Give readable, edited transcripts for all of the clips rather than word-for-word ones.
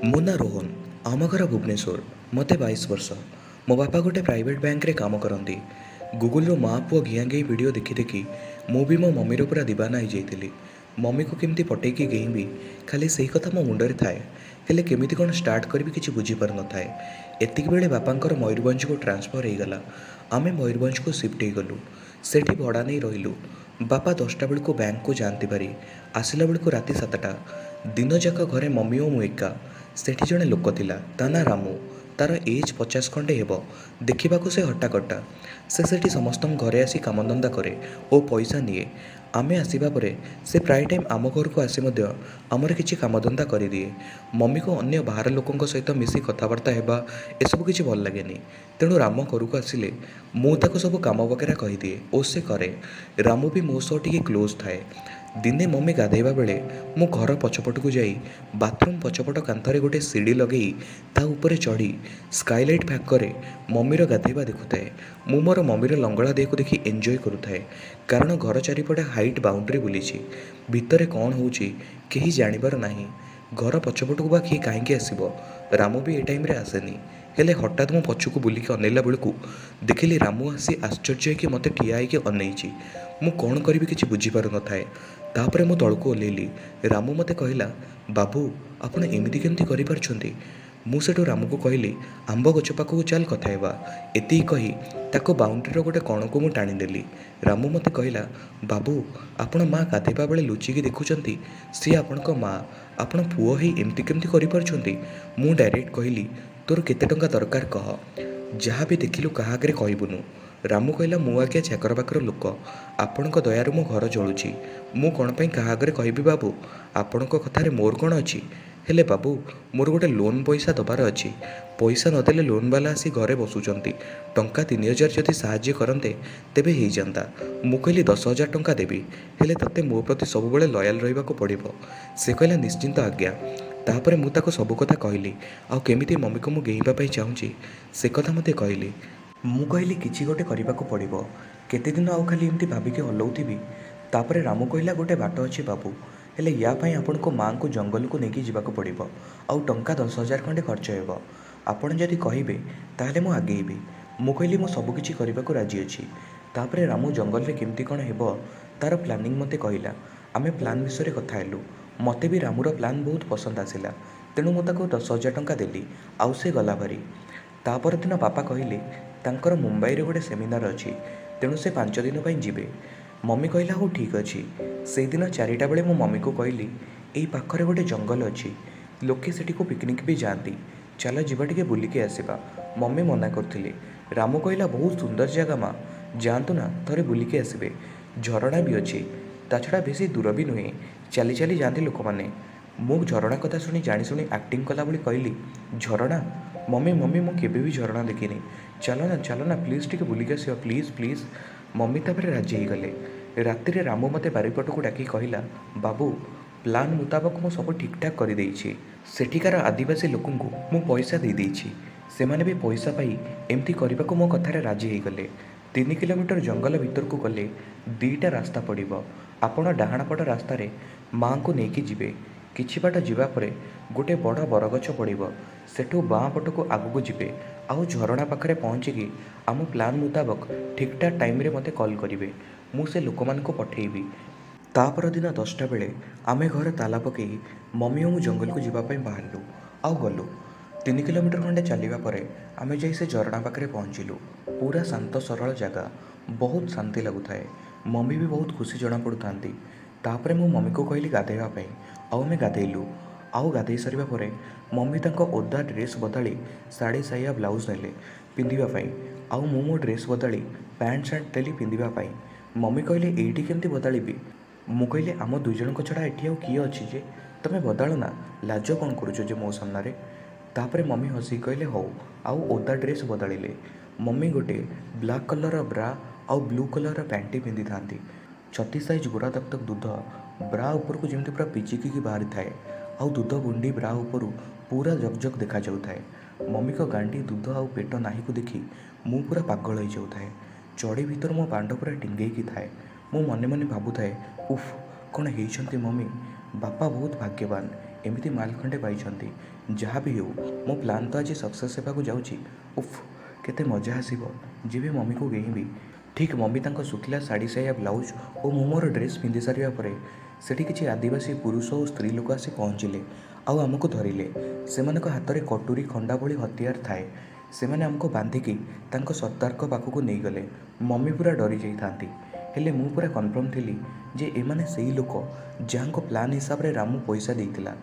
ମୋ ନାଁ ରୋହନ, ଆମ ଘର ଭୁବନେଶ୍ୱର। ମୋତେ 22 ବର୍ଷ। ମୋ ବାପା ଗୋଟେ ପ୍ରାଇଭେଟ୍ ବ୍ୟାଙ୍କରେ କାମ କରନ୍ତି। ଗୁଗୁଲରୁ ମା' ପୁଅ ଘିଆଁ ଘେଇଁ ଭିଡ଼ିଓ ଦେଖି ଦେଖି ମୁଁ ବି ମୋ ମମିର ପୁରା ଦିବାନା ହେଇଯାଇଥିଲି। ମମିକୁ କେମିତି ପଟେଇକି ଗେହିଁବି ଖାଲି ସେଇ କଥା ମୋ ମୁଣ୍ଡରେ ଥାଏ। ହେଲେ କେମିତି କ'ଣ ଷ୍ଟାର୍ଟ କରିବି କିଛି ବୁଝିପାରୁନଥାଏ। ଏତିକି ବେଳେ ବାପାଙ୍କର ମୟୂରଭଞ୍ଜକୁ ଟ୍ରାନ୍ସଫର୍ ହେଇଗଲା। ଆମେ ମୟୂରଭଞ୍ଜକୁ ସିଫ୍ଟ ହେଇଗଲୁ। ସେଠି ଭଡ଼ା ନେଇ ରହିଲୁ। ବାପା 10ଟା ବେଳକୁ ବ୍ୟାଙ୍କକୁ ଯାଆନ୍ତି ଭାରି, ଆସିଲା ବେଳକୁ ରାତି 7ଟା। ଦିନଯାକ ଘରେ ମମି ଓ ମୁଁ ଏକା। ସେଠି ଜଣେ ଲୋକ ଥିଲା, ତା ନାଁ ରାମୁ। ତା'ର ଏଜ୍ 50 ଖଣ୍ଡେ ହେବ। ଦେଖିବାକୁ ସେ ହଟ୍ଟାକଟ୍ଟା। ସେ ସେଠି ସମସ୍ତଙ୍କ ଘରେ ଆସି କାମଧନ୍ଦା କରେ ଓ ପଇସା ନିଏ। ଆମେ ଆସିବା ପରେ ସେ ପ୍ରାୟ ଟାଇମ୍ ଆମ ଘରକୁ ଆସି ମଧ୍ୟ ଆମର କିଛି କାମଧନ୍ଦା କରିଦିଏ। ମମିକୁ ଅନ୍ୟ ବାହାର ଲୋକଙ୍କ ସହିତ ମିଶି କଥାବାର୍ତ୍ତା ହେବା ଏସବୁ କିଛି ଭଲ ଲାଗେନି। ତେଣୁ ରାମ ଘରକୁ ଆସିଲେ ମୁଁ ତାକୁ ସବୁ କାମ ବଗେରା କହିଦିଏ ଓ ସେ କରେ। ରାମୁ ବି ମୋ ସହ ଟିକେ କ୍ଲୋଜ୍ ଥାଏ। ଦିନେ ମମି ଗାଧୋଇବା ବେଳେ ମୁଁ ଘର ପଛପଟକୁ ଯାଇ ବାଥରୁମ୍ ପଛପଟ କାନ୍ଥରେ ଗୋଟେ ସିଡ଼ି ଲଗେଇ ତା ଉପରେ ଚଢ଼ି ସ୍କାଇଲାଇଟ୍ ଫାଙ୍କରେ ମମିର ଗାଧୋଇବା ଦେଖୁଥାଏ। ମୁଁ ମୋର ମମିର ଲଙ୍ଗଳା ଦେହକୁ ଦେଖି ଏନ୍ଜୟ କରୁଥାଏ, କାରଣ ଘର ଚାରିପଟେ ହାଇଟ୍ ବାଉଣ୍ଡ୍ରି ବୁଲିଛି। ଭିତରେ କ'ଣ ହେଉଛି କେହି ଜାଣିବାର ନାହିଁ। ଘର ପଛପଟକୁ ବା କିଏ କାହିଁକି ଆସିବ? ରାମୁ ବି ଏ ଟାଇମ୍ରେ ଆସେନି। ହେଲେ ହଠାତ୍ ମୁଁ ପଛକୁ ବୁଲିକି ଅନେଇଲା ବେଳକୁ ଦେଖିଲି ରାମୁ ଆସି ଆଶ୍ଚର୍ଯ୍ୟ ହେଇକି ମୋତେ ଠିଆ ହେଇକି ଅନେଇଛି। ମୁଁ କ'ଣ କରିବି କିଛି ବୁଝିପାରୁନଥାଏ। ତାପରେ ମୁଁ ତଳକୁ ଓହ୍ଲେଇଲି। ରାମୁ ମୋତେ କହିଲା, ବାବୁ ଆପଣ ଏମିତି କେମିତି କରିପାରୁଛନ୍ତି? ମୁଁ ସେଠୁ ରାମୁକୁ କହିଲି, ଆମ୍ବ ଗଛ ପାଖକୁ ଚାଲ କଥା ହେବା। ଏତିକି କହି ତାକୁ ବାଉଣ୍ଡ୍ରିର ଗୋଟେ କଣକୁ ମୁଁ ଟାଣିନେଲି। ରାମୁ ମୋତେ କହିଲା, ବାବୁ ଆପଣ ମା' ଗାଧୋଇବା ବେଳେ ଲୁଚିକି ଦେଖୁଛନ୍ତି, ସିଏ ଆପଣଙ୍କ ମା', ଆପଣ ପୁଅ ହେଇ ଏମିତି କେମିତି କରିପାରୁଛନ୍ତି? ମୁଁ ଡାଇରେକ୍ଟ କହିଲି, ତୋର କେତେ ଟଙ୍କା ଦରକାର କହ, ଯାହା ବି ଦେଖିଲୁ କାହା ଆଗରେ କହିବୁନୁ। ରାମୁ କହିଲା, ମୁଁ ଆଜ୍ଞା ଚାକର ବାକର ଲୋକ, ଆପଣଙ୍କ ଦୟାରୁ ମୋ ଘର ଚଳୁଛି। ମୁଁ କ'ଣ ପାଇଁ କାହା ଆଗରେ କହିବି ବାବୁ? ଆପଣଙ୍କ କଥାରେ ମୋର କ'ଣ ଅଛି? ହେଲେ ବାବୁ ମୋର ଗୋଟେ ଲୋନ୍ ପଇସା ଦେବାର ଅଛି। ପଇସା ନଦେଲେ ଲୋନ୍ବାଲା ଆସି ଘରେ ବସୁଛନ୍ତି। ଟଙ୍କା 3000 ଯଦି ସାହାଯ୍ୟ କରନ୍ତେ ତେବେ ହେଇଯାନ୍ତା। ମୁଁ କହିଲି, 10,000 ଟଙ୍କା ଦେବି, ହେଲେ ତୋତେ ମୋ ପ୍ରତି ସବୁବେଳେ ଲୟାଲ୍ ରହିବାକୁ ପଡ଼ିବ। ସେ କହିଲା, ନିଶ୍ଚିନ୍ତ ଆଜ୍ଞା। ତାପରେ ମୁଁ ତାକୁ ସବୁ କଥା କହିଲି, ଆଉ କେମିତି ମମିକୁ ମୁଁ ଗେହିଁବା ପାଇଁ ଚାହୁଁଛି ସେ କଥା ମଧ୍ୟ କହିଲି। ମୁଁ କହିଲି, କିଛି ଗୋଟେ କରିବାକୁ ପଡ଼ିବ। କେତେଦିନ ଆଉ ଖାଲି ଏମିତି ଭାବିକି ହଲଉଥିବି? ତାପରେ ରାମୁ କହିଲା, ଗୋଟେ ବାଟ ଅଛି ବାବୁ, ହେଲେ ୟା ପାଇଁ ଆପଣଙ୍କୁ ମାଆଙ୍କୁ ଜଙ୍ଗଲକୁ ନେଇକି ଯିବାକୁ ପଡ଼ିବ, ଆଉ ଟଙ୍କା 10,000 ଖଣ୍ଡେ ଖର୍ଚ୍ଚ ହେବ। ଆପଣ ଯଦି କହିବେ ତାହେଲେ ମୁଁ ଆଗେଇବି। ମୁଁ କହିଲି, ମୁଁ ସବୁକିଛି କରିବାକୁ ରାଜି ଅଛି। ତାପରେ ରାମୁ ଜଙ୍ଗଲରେ କେମିତି କ'ଣ ହେବ ତା'ର ପ୍ଲାନିଂ ମୋତେ କହିଲା। ଆମେ ପ୍ଲାନ୍ ବିଷୟରେ କଥା ହେଲୁ। ମୋତେ ବି ରାମୁର ପ୍ଲାନ୍ ବହୁତ ପସନ୍ଦ ଆସିଲା। ତେଣୁ ମୁଁ ତାକୁ 10,000 ଟଙ୍କା ଦେଲି ଆଉ ସେ ଗଲା ଭାରି। ତା ପରଦିନ ବାପା କହିଲେ ତାଙ୍କର ମୁମ୍ବାଇରେ ଗୋଟେ ସେମିନାର ଅଛି, ତେଣୁ ସେ 5 ଦିନ ପାଇଁ ଯିବେ। ମମି କହିଲା, ହଉ ଠିକ୍ ଅଛି। ସେଇଦିନ 4ଟା ବେଳେ ମୁଁ ମମିକୁ କହିଲି, ଏଇ ପାଖରେ ଗୋଟେ ଜଙ୍ଗଲ ଅଛି, ଲୋକେ ସେଠିକୁ ପିକନିକ୍ ବି ଯାଆନ୍ତି, ଚାଲ ଯିବା ଟିକେ ବୁଲିକି ଆସିବା। ମମି ମନା କରୁଥିଲେ। ରାମୁ କହିଲା, ବହୁତ ସୁନ୍ଦର ଜାଗା ମା', ଯାଆନ୍ତୁ ନା ଥରେ ବୁଲିକି ଆସିବେ। ଝରଣା ବି ଅଛି, ତା ଛଡ଼ା ବେଶୀ ଦୂର ବି ନୁହେଁ, ଚାଲି ଚାଲି ଯାଆନ୍ତି ଲୋକମାନେ। ମୁଁ ଝରଣା କଥା ଶୁଣି ଜାଣିଶୁଣି ଆକ୍ଟିଂ କଲା ଭଳି କହିଲି, ଝରଣା? ମମି ମମି ମୁଁ କେବେ ବି ଝରଣା ଦେଖିନି, ଚାଲ ନା ଚାଲ ନା ପ୍ଲିଜ୍ ଟିକେ ବୁଲିକି ଆସିବା, ପ୍ଲିଜ୍ ପ୍ଲିଜ୍। ମମି ତାପରେ ରାଜି ହେଇଗଲେ। ରାତିରେ ରାମୁ ମୋତେ ବାରିପଟକୁ ଡାକି କହିଲା, ବାବୁ ପ୍ଲାନ୍ ମୁତାବକ ମୁଁ ସବୁ ଠିକ୍ଠାକ୍ କରିଦେଇଛି। ସେଠିକାର ଆଦିବାସୀ ଲୋକଙ୍କୁ ମୁଁ ପଇସା ଦେଇଦେଇଛି। ସେମାନେ ବି ପଇସା ପାଇ ଏମିତି କରିବାକୁ ମୋ କଥାରେ ରାଜି ହେଇଗଲେ। 3 କିଲୋମିଟର ଜଙ୍ଗଲ ଭିତରକୁ ଗଲେ 2ଟା ରାସ୍ତା ପଡ଼ିବ। ଆପଣ ଡାହାଣ ପଟ ରାସ୍ତାରେ ମାଆଙ୍କୁ ନେଇକି ଯିବେ। କିଛି ବାଟ ଯିବା ପରେ ଗୋଟେ ବଡ଼ ବରଗଛ ପଡ଼ିବ, ସେଠୁ ବାଁ ପଟକୁ ଆଗକୁ ଯିବେ ଆଉ ଝରଣା ପାଖରେ ପହଞ୍ଚିକି ଆମ ପ୍ଲାନ୍ ମୁତାବକ ଠିକ୍ଠାକ୍ ଟାଇମ୍ରେ ମୋତେ କଲ୍ କରିବେ। ମୁଁ ସେ ଲୋକମାନଙ୍କୁ ପଠେଇବି। ତା ପରଦିନ 10ଟା ବେଳେ ଆମେ ଘରେ ତାଲା ପକେଇ ମମି ଓ ମୁଁ ଜଙ୍ଗଲକୁ ଯିବା ପାଇଁ ବାହାରିଲୁ ଆଉ ଗଲୁ। 3 କିଲୋମିଟର ଖଣ୍ଡେ ଚାଲିବା ପରେ ଆମେ ଯାଇ ସେ ଝରଣା ପାଖରେ ପହଞ୍ଚିଲୁ। ପୁରା ଶାନ୍ତ ସରଳ ଜାଗା, ବହୁତ ଶାନ୍ତି ଲାଗୁଥାଏ। ମମି ବି ବହୁତ ଖୁସି ଜଣାପଡ଼ୁଥାନ୍ତି। ତାପରେ ମୁଁ ମମିକୁ କହିଲି ଗାଧୋଇବା ପାଇଁ, ଆଉ ଆମେ ଗାଧେଇଲୁ। ଆଉ ଗାଧେଇ ସାରିବା ପରେ ମମି ତାଙ୍କ ଓଦା ଡ୍ରେସ୍ ବଦଳି ଶାଢ଼ୀ ସାୟା ବ୍ଲାଉଜ୍ ନେଲେ ପିନ୍ଧିବା ପାଇଁ, ଆଉ ମୁଁ ମୋ ଡ୍ରେସ୍ ବଦଳି ପ୍ୟାଣ୍ଟ ସାର୍ଟ ଦେଲି ପିନ୍ଧିବା ପାଇଁ। ମମି କହିଲେ, ଏଇଠି କେମିତି ବଦଳିବି? ମୁଁ କହିଲି, ଆମ 2 ଜଣଙ୍କ ଛଡ଼ା ଏଠି ଆଉ କିଏ ଅଛି ଯେ, ତମେ ବଦଳ ନା, ଲାଜ କ'ଣ କରୁଛ ଯେ ମୋ ସାମ୍ନାରେ? ତାପରେ ମମି ହସିକି କହିଲେ ହଉ, ଆଉ ଓଦା ଡ୍ରେସ୍ ବଦଳିଲେ। ମମି ଗୋଟେ ବ୍ଲାକ୍ କଲର୍ର ବ୍ରା ଆଉ ବ୍ଲୁ କଲର୍ର ପ୍ୟାଣ୍ଟି ପିନ୍ଧିଥାନ୍ତି। 36 ସାଇଜ୍ ଗୋରା ତକ୍ ତକ୍ ଦୁଧ ବ୍ରା ଉପରକୁ ଯେମିତି ପୁରା ପିଚିକିକି ବାହାରିଥାଏ, ଆଉ ଦୁଧ ଗୁଣ୍ଡି ବ୍ରା ଉପରୁ ପୁରା ଜକ୍ ଜକ୍ ଦେଖାଯାଉଥାଏ। ମମିଙ୍କ ଗାଣ୍ଡି ଦୁଧ ଆଉ ପେଟ ନାହିକୁ ଦେଖି ମୁଁ ପୁରା ପାଗଳ ହେଇଯାଉଥାଏ। ଚଡ଼ି ଭିତରୁ ମୋ ବାଣ୍ଡ ପୁରା ଟିଙ୍ଗେଇକି ଥାଏ। ମୁଁ ମନେ ମନେ ଭାବୁଥାଏ, ଉଫ୍ କ'ଣ ହେଇଛନ୍ତି ମମି, ବାପା ବହୁତ ଭାଗ୍ୟବାନ ଏମିତି ମାଲ ଖଣ୍ଡେ ପାଇଛନ୍ତି। ଯାହା ବି ହେଉ, ମୋ ପ୍ଲାନ୍ ତ ଆଜି ସକ୍ସେସ୍ ହେବାକୁ ଯାଉଛି। ଉଫ୍, କେତେ ମଜା ଆସିବ ଯେବେ ମମିକୁ ଗେହିଁବି। ଠିକ୍ ମମି ତାଙ୍କ ଶୁଖିଲା ଶାଢ଼ୀ, ସାୟା, ବ୍ଲାଉଜ୍ ଓ ମୁଁ ମୋର ଡ୍ରେସ୍ ପିନ୍ଧି ସାରିବା ପରେ ସେଠି କିଛି ଆଦିବାସୀ ପୁରୁଷ ଓ ସ୍ତ୍ରୀ ଲୋକ ଆସି ପହଞ୍ଚିଲେ ଆଉ ଆମକୁ ଧରିଲେ। ସେମାନଙ୍କ ହାତରେ କଟୁରୀ, ଖଣ୍ଡା ଭଳି ହତିଆର ଥାଏ। ସେମାନେ ଆମକୁ ବାନ୍ଧିକି ତାଙ୍କ ସର୍ଦ୍ଦାରଙ୍କ ପାଖକୁ ନେଇଗଲେ। ମମି ପୁରା ଡରି ଯାଇଥାନ୍ତି, ହେଲେ ମୁଁ ପୁରା କନଫର୍ମ ଥିଲି ଯେ ଏମାନେ ସେଇ ଲୋକ ଯାହାଙ୍କ ପ୍ଲାନ୍ ହିସାବରେ ରାମୁ ପଇସା ଦେଇଥିଲା।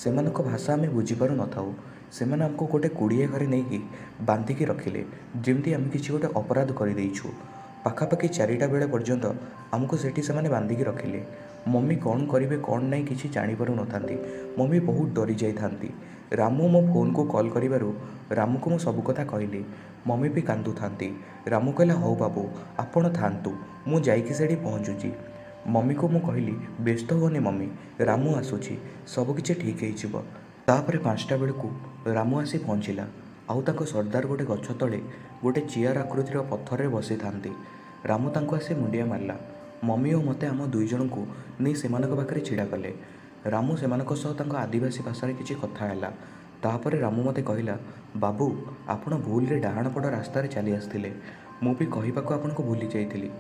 ସେମାନଙ୍କ ଭାଷା ଆମେ ବୁଝିପାରୁ ନଥାଉ। ସେମାନେ ଆମକୁ ଗୋଟେ କୁଡ଼ିଆ ଘରେ ନେଇକି ବାନ୍ଧିକି ରଖିଲେ, ଯେମିତି ଆମେ କିଛି ଗୋଟେ ଅପରାଧ କରିଦେଇଛୁ। ପାଖାପାଖି 4ଟା ବେଳେ ପର୍ଯ୍ୟନ୍ତ ଆମକୁ ସେଠି ସେମାନେ ବାନ୍ଧିକି ରଖିଲେ। ମମି କ'ଣ କରିବେ କ'ଣ ନାହିଁ କିଛି ଜାଣିପାରୁନଥାନ୍ତି। ମମି ବହୁତ ଡରି ଯାଇଥାନ୍ତି। ରାମୁ ମୋ ଫୋନ୍କୁ କଲ୍ କରିବାରୁ ରାମୁକୁ ମୁଁ ସବୁ କଥା କହିଲି। ମମି ବି କାନ୍ଦୁଥାନ୍ତି। ରାମୁ କହିଲା, ହଉ ବାବୁ, ଆପଣ ଥାଆନ୍ତୁ, ମୁଁ ଯାଇକି ସେଠି ପହଞ୍ଚୁଛି। ମମିକୁ ମୁଁ କହିଲି, ବ୍ୟସ୍ତ ହୁଅନି ମମି, ରାମୁ ଆସୁଛି, ସବୁକିଛି ଠିକ୍ ହେଇଯିବ। ତାପରେ 5ଟା ବେଳକୁ ରାମୁ ଆସି ପହଞ୍ଚିଲା ଆଉ ତାଙ୍କ ସର୍ଦ୍ଦାର ଗୋଟେ ଗଛ ତଳେ ଗୋଟେ ଚେୟାର ଆକୃତିର ପଥରରେ ବସିଥାନ୍ତି। ରାମୁ ତାଙ୍କୁ ଆସି ମୁଣ୍ଡିଆ ମାରିଲା। ମମି ଓ ମୋତେ ଆମ ଦୁଇ ଜଣଙ୍କୁ ନେଇ ସେମାନଙ୍କ ପାଖରେ ଛିଡ଼ା କଲେ। ରାମୁ ସେମାନଙ୍କ ସହ ତାଙ୍କ ଆଦିବାସୀ ଭାଷାରେ କିଛି କଥା ହେଲା। ତାପରେ ରାମୁ ମୋତେ କହିଲା, ବାବୁ, ଆପଣ ଭୁଲରେ ଡାହାଣ ପଟ ରାସ୍ତାରେ ଚାଲି ଆସିଥିଲେ। ମୁଁ ବି କହିବାକୁ ଆପଣଙ୍କୁ ଭୁଲି ଯାଇଥିଲି।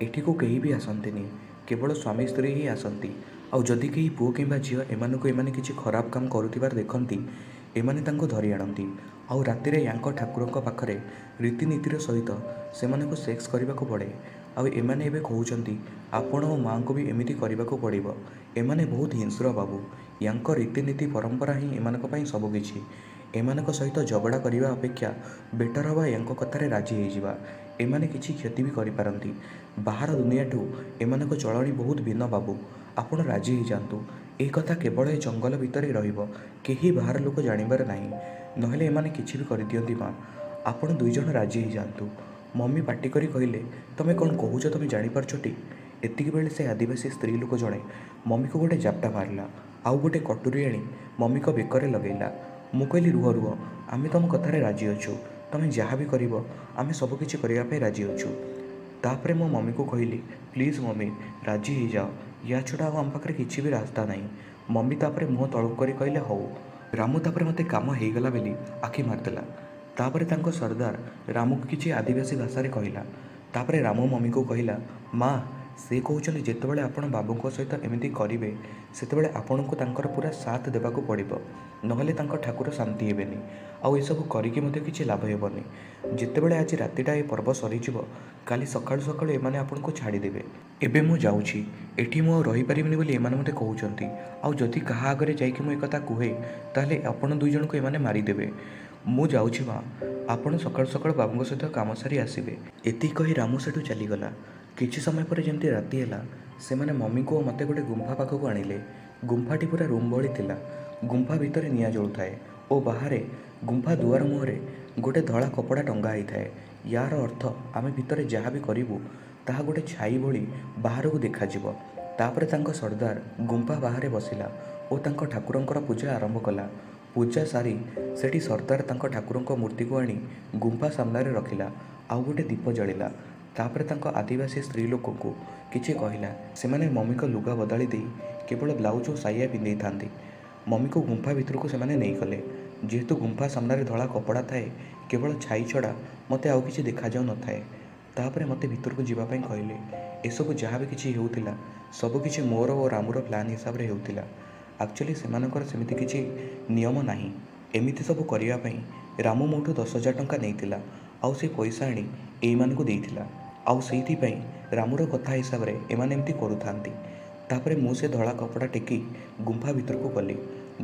ଏଠିକୁ କେହି ବି ଆସନ୍ତିନି, କେବଳ ସ୍ୱାମୀ ସ୍ତ୍ରୀ ହିଁ ଆସନ୍ତି। ଆଉ ଯଦି କେହି ପୁଅ କିମ୍ବା ଝିଅ ଏମାନଙ୍କୁ ଏମାନେ କିଛି ଖରାପ କାମ କରୁଥିବାର ଦେଖନ୍ତି, ଏମାନେ ତାଙ୍କୁ ଧରି ଆଣନ୍ତି ଆଉ ରାତିରେ ୟାଙ୍କ ଠାକୁରଙ୍କ ପାଖରେ ରୀତିନୀତିର ସହିତ ସେମାନଙ୍କୁ ସେକ୍ସ କରିବାକୁ ପଡ଼େ। ଆଉ ଏମାନେ ଏବେ କହୁଛନ୍ତି ଆପଣ ଓ ମାଆଙ୍କୁ ବି ଏମିତି କରିବାକୁ ପଡ଼ିବ। ଏମାନେ ବହୁତ ହିଂସ୍ର ବାବୁ। ୟାଙ୍କ ରୀତିନୀତି ପରମ୍ପରା ହିଁ ଏମାନଙ୍କ ପାଇଁ ସବୁକିଛି। ଏମାନଙ୍କ ସହିତ ଝଗଡ଼ା କରିବା ଅପେକ୍ଷା ବେଟର୍ ହେବ ୟାଙ୍କ କଥାରେ ରାଜି ହେଇଯିବା। ଏମାନେ କିଛି କ୍ଷତି ବି କରିପାରନ୍ତି। ବାହାର ଦୁନିଆଠୁ ଏମାନଙ୍କ ଚଳଣି ବହୁତ ଭିନ୍ନ ବାବୁ, ଆପଣ ରାଜି ହେଇଯାଆନ୍ତୁ। ଏ କଥା କେବଳ ଏ ଜଙ୍ଗଲ ଭିତରେ ରହିବ, କେହି ବାହାର ଲୋକ ଜାଣିବାର ନାହିଁ, ନହେଲେ ଏମାନେ କିଛି ବି କରିଦିଅନ୍ତି ମା। ଆପଣ ଦୁଇ ଜଣ ରାଜି ହେଇଯାଆନ୍ତୁ। ମମି ପାଟି କରି କହିଲେ, ତମେ କ'ଣ କହୁଛ ତମେ ଜାଣିପାରୁଛଟି? ଏତିକି ବେଳେ ସେ ଆଦିବାସୀ ସ୍ତ୍ରୀ ଲୋକ ଜଣେ ମମିକୁ ଗୋଟେ ଜାବଡ଼ା ମାରିଲା ଆଉ ଗୋଟେ କଟୁରୀ ଆଣି ମମିଙ୍କ ବେକରେ ଲଗେଇଲା। ମୁଁ କହିଲି, ରୁହ ରୁହ, ଆମେ ତମ କଥାରେ ରାଜି ଅଛୁ। ତମେ ଯାହା ବି କରିବ ଆମେ ସବୁକିଛି କରିବା ପାଇଁ ରାଜି ଅଛୁ। ତାପରେ ମୋ ମମିକୁ କହିଲି, ପ୍ଲିଜ୍ ମମି, ରାଜି ହେଇଯାଅ, ୟା ଛଡ଼ା ଆଉ ଆମ ପାଖରେ କିଛି ବି ରାସ୍ତା ନାହିଁ। ମମି ତାପରେ ମୁହଁ ତଳକୁ କରି କହିଲେ, ହଉ। ରାମୁ ତାପରେ ମୋତେ କାମ ହେଇଗଲା ବୋଲି ଆଖି ମାରିଦେଲା। ତାପରେ ତାଙ୍କ ସର୍ଦ୍ଦାର ରାମୁକୁ କିଛି ଆଦିବାସୀ ଭାଷାରେ କହିଲା। ତାପରେ ରାମୁ ମମିକୁ କହିଲା, ମା, ସେ କହୁଛନ୍ତି ଯେତେବେଳେ ଆପଣ ବାବୁଙ୍କ ସହିତ ଏମିତି କରିବେ, ସେତେବେଳେ ଆପଣଙ୍କୁ ତାଙ୍କର ପୁରା ସାଥ ଦେବାକୁ ପଡ଼ିବ, ନହେଲେ ତାଙ୍କ ଠାକୁର ଶାନ୍ତି ହେବେନି ଆଉ ଏସବୁ କରିକି ମଧ୍ୟ କିଛି ଲାଭ ହେବନି। ଯେତେବେଳେ ଆଜି ରାତିଟା ଏ ପର୍ବ ସରିଯିବ, କାଲି ସକାଳୁ ସକାଳୁ ଏମାନେ ଆପଣଙ୍କୁ ଛାଡ଼ିଦେବେ। ଏବେ ମୁଁ ଯାଉଛି, ଏଠି ମୁଁ ଆଉ ରହିପାରିବିନି ବୋଲି ଏମାନେ ମୋତେ କହୁଛନ୍ତି। ଆଉ ଯଦି କାହା ଆଗରେ ଯାଇକି ମୁଁ ଏକଥା କୁହେ, ତାହେଲେ ଆପଣ ଦୁଇ ଜଣଙ୍କୁ ଏମାନେ ମାରିଦେବେ। ମୁଁ ଯାଉଛି ମା, ଆପଣ ସକାଳୁ ସକାଳୁ ବାବୁଙ୍କ ସହିତ କାମ ସାରି ଆସିବେ। ଏତିକି କହି ରାମୁ ସେଠୁ ଚାଲିଗଲା। କିଛି ସମୟ ପରେ ଯେମିତି ରାତି ହେଲା, ସେମାନେ ମମିଙ୍କୁ ଓ ମୋତେ ଗୋଟେ ଗୁମ୍ଫା ପାଖକୁ ଆଣିଲେ। ଗୁମ୍ଫାଟି ପୁରା ରୁମ୍ ଭଳି ଥିଲା। ଗୁମ୍ଫା ଭିତରେ ନିଆଁ ଜଳୁଥାଏ ଓ ବାହାରେ ଗୁମ୍ଫା ଦୁଆର ମୁହଁରେ ଗୋଟେ ଧଳା କପଡ଼ା ଟଙ୍ଗା ହେଇଥାଏ। ୟାର ଅର୍ଥ ଆମେ ଭିତରେ ଯାହା ବି କରିବୁ ତାହା ଗୋଟେ ଛାଇ ଭଳି ବାହାରକୁ ଦେଖାଯିବ। ତାପରେ ତାଙ୍କ ସର୍ଦ୍ଦାର ଗୁମ୍ଫା ବାହାରେ ବସିଲା ଓ ତାଙ୍କ ଠାକୁରଙ୍କର ପୂଜା ଆରମ୍ଭ କଲା। ପୂଜା ସାରି ସେଠି ସର୍ଦ୍ଦାର ତାଙ୍କ ଠାକୁରଙ୍କ ମୂର୍ତ୍ତିକୁ ଆଣି ଗୁମ୍ଫା ସାମ୍ନାରେ ରଖିଲା ଆଉ ଗୋଟେ ଦୀପ ଜାଳିଲା। ତାପରେ ତାଙ୍କ ଆଦିବାସୀ ସ୍ତ୍ରୀ ଲୋକଙ୍କୁ କିଛି କହିଲା। ସେମାନେ ମମିଙ୍କ ଲୁଗା ବଦଳି ଦେଇ କେବଳ ବ୍ଲାଉଜ୍ ଓ ସାୟା ପିନ୍ଧେଇଥାନ୍ତି। ମମିକୁ ଗୁମ୍ଫା ଭିତରକୁ ସେମାନେ ନେଇଗଲେ। ଯେହେତୁ ଗୁମ୍ଫା ସାମ୍ନାରେ ଧଳା କପଡ଼ା ଥାଏ, କେବଳ ଛାଇ ଛଡ଼ା ମୋତେ ଆଉ କିଛି ଦେଖାଯାଉ ନଥାଏ। ତାପରେ ମୋତେ ଭିତରକୁ ଯିବା ପାଇଁ କହିଲେ। ଏସବୁ ଯାହା ବି କିଛି ହେଉଥିଲା, ସବୁକିଛି ମୋର ଓ ରାମୁର ପ୍ଲାନ୍ ହିସାବରେ ହେଉଥିଲା। ଆକ୍ଚୁଆଲି ସେମାନଙ୍କର ସେମିତି କିଛି ନିୟମ ନାହିଁ ଏମିତି ସବୁ କରିବା ପାଇଁ। ରାମୁ ମୋଠୁ 10,000 ଟଙ୍କା ନେଇଥିଲା ଆଉ ସେ ପଇସା ଆଣି ଏଇମାନଙ୍କୁ ଦେଇଥିଲା, ଆଉ ସେଇଥିପାଇଁ ରାମୁର କଥା ହିସାବରେ ଏମାନେ ଏମିତି କରୁଥାନ୍ତି। ତାପରେ ମୁଁ ସେ ଧଳା କପଡ଼ା ଟେକି ଗୁମ୍ଫା ଭିତରକୁ ଗଲି।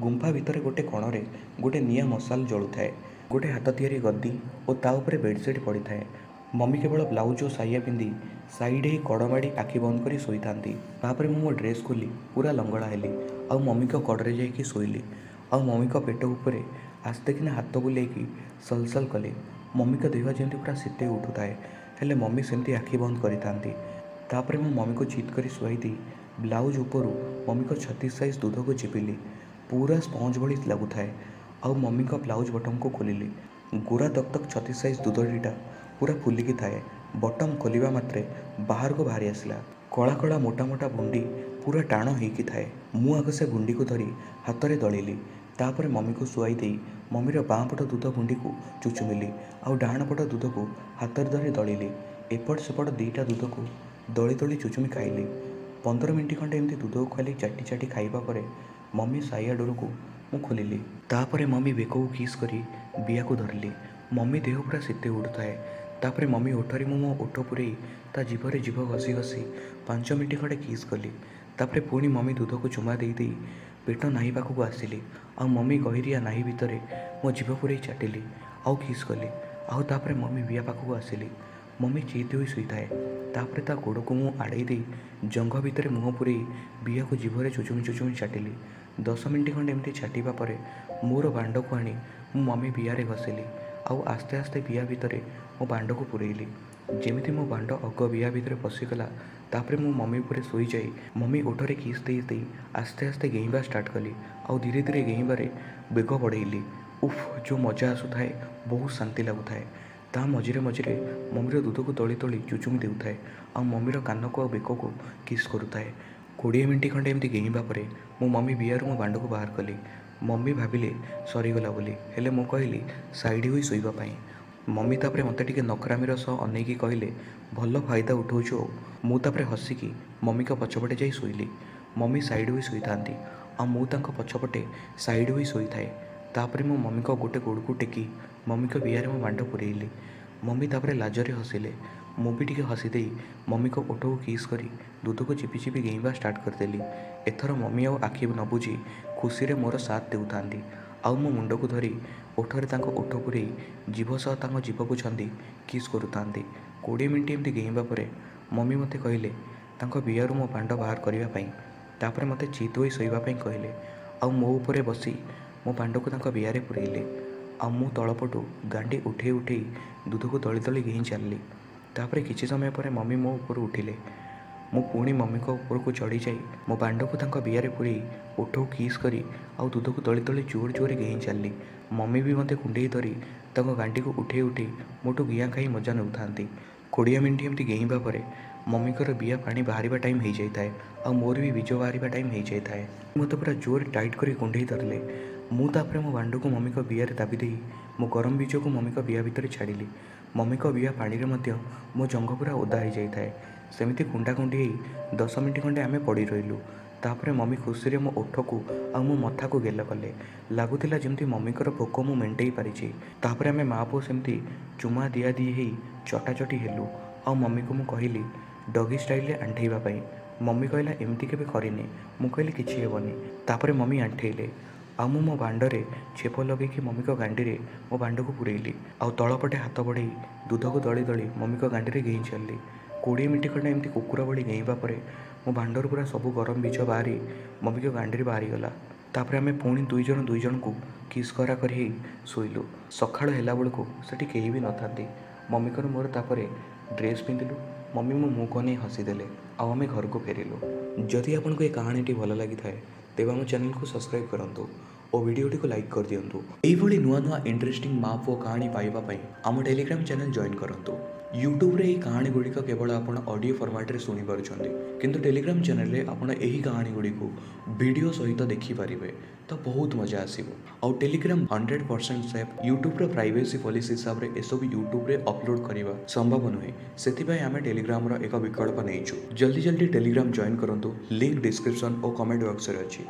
ଗୁମ୍ଫା ଭିତରେ ଗୋଟେ କଣରେ ଗୋଟେ ନିଆଁ ମଶାଲ ଜଳୁଥାଏ। ଗୋଟେ ହାତ ତିଆରି ଗଦି ଓ ତା ଉପରେ ବେଡ଼ସିଟ୍ ପଡ଼ିଥାଏ। ମମି କେବଳ ବ୍ଲାଉଜ୍ ଓ ସାୟା ପିନ୍ଧି ସାଇଡ଼୍ ହେଇ କଡ଼ ମାଡ଼ି ଆଖି ବନ୍ଦ କରି ଶୋଇଥାନ୍ତି। ତାପରେ ମୁଁ ମୋ ଡ୍ରେସ୍ ଖୋଲି ପୁରା ଲଙ୍ଗଳା ହେଲି ଆଉ ମମିଙ୍କ କଡ଼ରେ ଯାଇକି ଶୋଇଲି ଆଉ ମମିଙ୍କ ପେଟ ଉପରେ ଆସ୍ତେ କିନା ହାତ ବୁଲେଇକି ସଲସଲ କଲି। ମମିଙ୍କ ଦେହ ଯେମିତି ପୁରା ଶୀତେଇ ଉଠୁଥାଏ, ହେଲେ ମମି ସେମିତି ଆଖି ବନ୍ଦ କରିଥାନ୍ତି। ତାପରେ ମୁଁ ମମିକୁ ଚିତ୍ କରି ଶୁଆଇ ଦେଇ ବ୍ଲାଉଜ୍ ଉପରୁ ମମିଙ୍କ 36 ସାଇଜ୍ ଦୁଧକୁ ଚିପିଲି। ପୁରା ସ୍ପଞ୍ଜ ଭଳି ଲାଗୁଥାଏ। ଆଉ ମମିଙ୍କ ବ୍ଲାଉଜ୍ ବଟମ୍କୁ ଖୋଲିଲି। ଗୋରା ତକ୍ ତକ୍ 36 ସାଇଜ୍ ଦୁଧ ଦୁଇଟା ପୁରା ଫୁଲିକି ଥାଏ। ବଟମ୍ ଖୋଲିବା ମାତ୍ରେ ବାହାରକୁ ବାହାରି ଆସିଲା। କଳା କଳା ମୋଟା ମୋଟା ଭୁଣ୍ଡି ପୁରା ଟାଣ ହେଇକି ଥାଏ। ମୁଁ ଆଗ ସେ ଭୁଣ୍ଡିକୁ ଧରି ହାତରେ ଦଳିଲି। ତାପରେ ମମିକୁ ଶୁଆଇ ଦେଇ ମମିର ବାଁ ପଟ ଦୁଧ ଗୁଣ୍ଡିକୁ ଚୁଚୁମିଲି ଆଉ ଡାହାଣ ପଟ ଦୁଧକୁ ହାତରେ ଧରି ଦଳିଲି। ଏପଟ ସେପଟ ଦୁଇଟା ଦୁଧକୁ ଦଳି ଦଳି ଚୁଚୁମି ଖାଇଲି। 15 ମିନିଟ୍ ଖଣ୍ଡେ ଏମିତି ଦୁଧକୁ ଖାଲି ଚାଟି ଚାଟି ଖାଇବା ପରେ ମମି ସାୟା ଡୋରକୁ ମୁଁ ଖୋଲିଲି। ତାପରେ ମମି ବେକକୁ କିସ୍ କରି ବିଆକୁ ଧରିଲି। ମମି ଦେହ ପୁରା ଶୀତେଇ ଉଠୁଥାଏ। ତାପରେ ମମି ଓଠରେ ମୁଁ ମୋ ଓଠ ପୂରେଇ ତା ଜିଭରେ ଜିଭ ଘଷି ଘଷି 5 ମିନିଟ୍ ଖଣ୍ଡେ କିସ୍ କଲି। ତାପରେ ପୁଣି ମମି ଦୁଧକୁ ଚୁମା ଦେଇ ଦେଇ ପେଟ ନାହି ପାଖକୁ ଆସିଲି ଆଉ ମମି ଗହିରିଆ ନାହି ଭିତରେ ମୋ ଜିଭ ପୂରେଇ ଚାଟିଲି ଆଉ କିସ୍ କଲି। ଆଉ ତାପରେ ମମି ବିଆ ପାଖକୁ ଆସିଲି। ମମି ଚିତ୍ ହୋଇ ଶୋଇଥାଏ। ତାପରେ ତା ଗୋଡ଼କୁ ମୁଁ ଆଡ଼େଇ ଦେଇ ଜଙ୍ଘ ଭିତରେ ମୁହଁ ପୂରେଇ ବିଆକୁ ଜିଭରେ ଚୁଚୁମି ଚୁଚୁମି ଚାଟିଲି। 10 ମିନିଟ୍ ଖଣ୍ଡେ ଏମିତି ଚାଟିବା ପରେ ମୋର ବାଣ୍ଡକୁ ଆଣି ମୁଁ ମମି ବିଆରେ ଘଷିଲି ଆଉ ଆସ୍ତେ ଆସ୍ତେ ବିଆ ଭିତରେ ମୋ ବାଣ୍ଡକୁ ପୂରେଇଲି। ଯେମିତି ମୋ ବାଣ୍ଡ ଅଗ ବିଆ ଭିତରେ ପଶିଗଲା, ତାପରେ ମୁଁ ମମି ଉପରେ ଶୋଇଯାଇ ମମି ଓଠରେ କିସ୍ ଦେଇ ଦେଇ ଆସ୍ତେ ଆସ୍ତେ ଗେହିଁବା ଷ୍ଟାର୍ଟ କଲି ଆଉ ଧୀରେ ଧୀରେ ଗେହିଁବାରେ ବେଗ ବଢ଼େଇଲି। ଉଫ୍, ଯେଉଁ ମଜା ଆସୁଥାଏ, ବହୁତ ଶାନ୍ତି ଲାଗୁଥାଏ। ତା ମଝିରେ ମଝିରେ ମମିର ଦୁଧକୁ ତଳି ତଳି ଚୁଚୁମି ଦେଉଥାଏ ଆଉ ମମିର କାନକୁ ଆଉ ବେକକୁ କିସ୍ କରୁଥାଏ। 20 ମିନିଟ୍ ଖଣ୍ଡେ ଏମିତି ଗେହିଁବା ପରେ ମୁଁ ମମି ବିଆରୁ ମୋ ବାଣ୍ଡକୁ ବାହାର କଲି। ମମି ଭାବିଲେ ସରିଗଲା ବୋଲି, ହେଲେ ମୁଁ କହିଲି ସାଇଡ଼୍ ହୋଇ ଶୋଇବା ପାଇଁ। ମମି ତାପରେ ମୋତେ ଟିକେ ନଖରାମିର ସହ ଅନେଇକି କହିଲେ, ଭଲ ଫାଇଦା ଉଠଉଛୁ ଆଉ। ମୁଁ ତାପରେ ହସିକି ମମିଙ୍କ ପଛପଟେ ଯାଇ ଶୋଇଲି। ମମି ସାଇଡ଼୍ ହୋଇ ଶୋଇଥାନ୍ତି ଆଉ ମୁଁ ତାଙ୍କ ପଛପଟେ ସାଇଡ଼୍ ହୋଇ ଶୋଇଥାଏ। ତାପରେ ମୁଁ ମମିଙ୍କ ଗୋଟେ ଗୋଡ଼କୁ ଟେକି ମମିଙ୍କ ବିଆରେ ମୋ ବାଣ୍ଡ ପୂରେଇଲି। ମମି ତାପରେ ଲାଜରେ ହସିଲେ। ମୁଁ ବି ଟିକେ ହସିଦେଇ ମମିଙ୍କ ଓଠକୁ କିସ୍ କରି ଦୁଧକୁ ଚିପି ଚିପି ଗେହିଁବା ଷ୍ଟାର୍ଟ କରିଦେଲି। ଏଥର ମମି ଆଉ ଆଖି ନ ବୁଜି ଖୁସିରେ ମୋର ସାଥ ଦେଉଥାନ୍ତି ଆଉ ମୋ ମୁଣ୍ଡକୁ ଧରି ଓଠରେ ତାଙ୍କ ଓଠ ପୂରେଇ ଜିଭ ସହ ତାଙ୍କ ଜିଭକୁ ଛନ୍ଦି କିସ୍ କରୁଥାନ୍ତି। 20 ମିନିଟ୍ ଏମିତି ଗେହିଁବା ପରେ ମମି ମୋତେ କହିଲେ ତାଙ୍କ ବିଆରୁ ମୋ ବାଣ୍ଡ ବାହାର କରିବା ପାଇଁ। ତାପରେ ମୋତେ ଚିତ୍ ହୋଇ ଶୋଇବା ପାଇଁ କହିଲେ ଆଉ ମୋ ଉପରେ ବସି ମୋ ବାଣ୍ଡକୁ ତାଙ୍କ ବିଆରେ ପୂରେଇଲେ ଆଉ ମୁଁ ତଳପଟୁ ଗାଣ୍ଡି ଉଠେଇ ଉଠେଇ ଦୁଧକୁ ଦଳି ଦଳି ଗେହିଁ ଚାଲିଲି। ତାପରେ କିଛି ସମୟ ପରେ ମମି ମୋ ଉପରୁ ଉଠିଲେ। ମୁଁ ପୁଣି ମମିଙ୍କ ଉପରକୁ ଚଢ଼ିଯାଇ ମୋ ବାଣ୍ଡକୁ ତାଙ୍କ ବିଆରେ ପୂରେଇ ଓଠକୁ କିସ୍ କରି ଆଉ ଦୁଧକୁ ଦଳି ଦଳି ଜୋର ଜୋରରେ ଗେହିଁ ଚାଲିଲି। ମମି ବି ମୋତେ କୁଣ୍ଢେଇ ଧରି ତାଙ୍କ ଗାଣ୍ଡିକୁ ଉଠେଇ ଉଠେଇ ମୋଠୁ ଗିଆଁ ଖାଇ ମଜା ନେଉଥାନ୍ତି। 20 ମିନିଟ୍ ଏମିତି ଗେହିଁବା ପରେ ମମିଙ୍କର ବିଆ ପାଣି ବାହାରିବା ଟାଇମ୍ ହେଇଯାଇଥାଏ ଆଉ ମୋର ବି ବୀଜ ବାହାରିବା ଟାଇମ୍ ହେଇଯାଇଥାଏ। ମୋତେ ପୁରା ଜୋରରେ ଟାଇଟ୍ କରି କୁଣ୍ଢେଇ ଧରିଲେ। ମୁଁ ତାପରେ ମୋ ବାଣ୍ଡକୁ ମମିଙ୍କ ବିଆରେ ଦାବି ଦେଇ ମୋ ଗରମ ବୀଜକୁ ମମିଙ୍କ ବିଆ ଭିତରେ ଛାଡ଼ିଲି। ମମିଙ୍କ ବିଆ ପାଣିରେ ମଧ୍ୟ ମୋ ଜଙ୍ଘ ପୁରା ଓଦା ହେଇଯାଇଥାଏ। ସେମିତି କୁଣ୍ଡାକୁଣ୍ଡି ହେଇ 10 ମିନିଟ୍ ଖଣ୍ଡେ ଆମେ ପଡ଼ି ରହିଲୁ। ତାପରେ ମମି ଖୁସିରେ ମୋ ଓଠକୁ ଆଉ ମୋ ମଥାକୁ ଗେଲ କଲେ। ଲାଗୁଥିଲା ଯେମିତି ମମିଙ୍କର ଭୋକ ମୁଁ ମେଣ୍ଟେଇ ପାରିଛି। ତାପରେ ଆମେ ମା ପୁଅ ସେମିତି ଚୁମା ଦିଆଦିଇ ହେଇ ଚଟାଚଟି ହେଲୁ ଆଉ ମମିକୁ ମୁଁ କହିଲି ଡଗି ଷ୍ଟାଇଲରେ ଆଣ୍ଠେଇବା ପାଇଁ। ମମି କହିଲା ଏମିତି କେବେ କରିନି। ମୁଁ କହିଲି କିଛି ହେବନି। ତାପରେ ମମି ଆଣ୍ଠେଇଲେ ଆଉ ମୁଁ ମୋ ବାଣ୍ଡରେ ଛେପ ଲଗେଇକି ମମିଙ୍କ ଗାଣ୍ଡିରେ ମୋ ବାଣ୍ଡକୁ ପୂରେଇଲି ଆଉ ତଳପଟେ ହାତ ବଢ଼େଇ ଦୁଧକୁ ଦଳି ଦଳି ମମିଙ୍କ ଗାଣ୍ଡିରେ ଗେହିଁ ଚାଲିଲି। 20 ମିନିଟ୍ ଖଣ୍ଡେ ଏମିତି କୁକୁର ଭଳି ଗେହିଁବା ପରେ ମୋ ବାଣ୍ଡରୁ ପୁରା ସବୁ ଗରମ ବୀଜ ବାହାରି ମମିଙ୍କ ଗାଣ୍ଡିରେ ବାହାରିଗଲା। ତାପରେ ଆମେ ପୁଣି ଦୁଇ ଜଣ ଦୁଇ ଜଣଙ୍କୁ କିସ୍ କରାକରି ହେଇ ଶୋଇଲୁ। ସକାଳ ହେଲା ବେଳକୁ ସେଠି କେହି ବି ନଥାନ୍ତି। ମମିଙ୍କର ମୋର ତାପରେ ଡ୍ରେସ୍ ପିନ୍ଧିଲୁ। ମମି ମୋ ମୁହଁକୁ ଅନେଇ ହସିଦେଲେ ଆଉ ଆମେ ଘରକୁ ଫେରିଲୁ। ଯଦି ଆପଣଙ୍କୁ ଏ କାହାଣୀଟି ଭଲ ଲାଗିଥାଏ, ତେବେ ଆମ ଚ୍ୟାନେଲକୁ ସବସ୍କ୍ରାଇବ୍ କରନ୍ତୁ ଓ ଭିଡ଼ିଓଟିକୁ ଲାଇକ୍ କରିଦିଅନ୍ତୁ। ଏଇଭଳି ନୂଆ ନୂଆ ଇଣ୍ଟରେଷ୍ଟିଂ ମା ପୁଅ କାହାଣୀ ପାଇବା ପାଇଁ ଆମ ଟେଲିଗ୍ରାମ ଚ୍ୟାନେଲ ଜଏନ୍ କରନ୍ତୁ। ୟୁଟ୍ୟୁବରେ ଏହି କାହାଣୀ ଗୁଡ଼ିକ କେବଳ ଆପଣ ଅଡ଼ିଓ ଫର୍ମାଟ୍ରେ ଶୁଣିପାରୁଛନ୍ତି, କିନ୍ତୁ ଟେଲିଗ୍ରାମ ଚ୍ୟାନେଲରେ ଆପଣ ଏହି କାହାଣୀ ଗୁଡ଼ିକୁ ଭିଡ଼ିଓ ସହିତ ଦେଖିପାରିବେ, ତ ବହୁତ ମଜା ଆସିବ। ଆଉ ଟେଲିଗ୍ରାମ 100% ସେଫ୍। ୟୁଟ୍ୟୁବର ପ୍ରାଇଭେସି ପଲିସି ହିସାବରେ ଏସବୁ ୟୁଟ୍ୟୁବରେ ଅପଲୋଡ଼ କରିବା ସମ୍ଭବ ନୁହେଁ। ସେଥିପାଇଁ ଆମେ ଟେଲିଗ୍ରାମର ଏକ ବିକଳ୍ପ ନେଇଛୁ। ଜଲ୍ଦି ଜଲ୍ଦି ଟେଲିଗ୍ରାମ ଜଏନ୍ କରନ୍ତୁ। ଲିଙ୍କ ଡିସ୍କ୍ରିପସନ୍ ଓ କମେଣ୍ଟ ବକ୍ସରେ ଅଛି।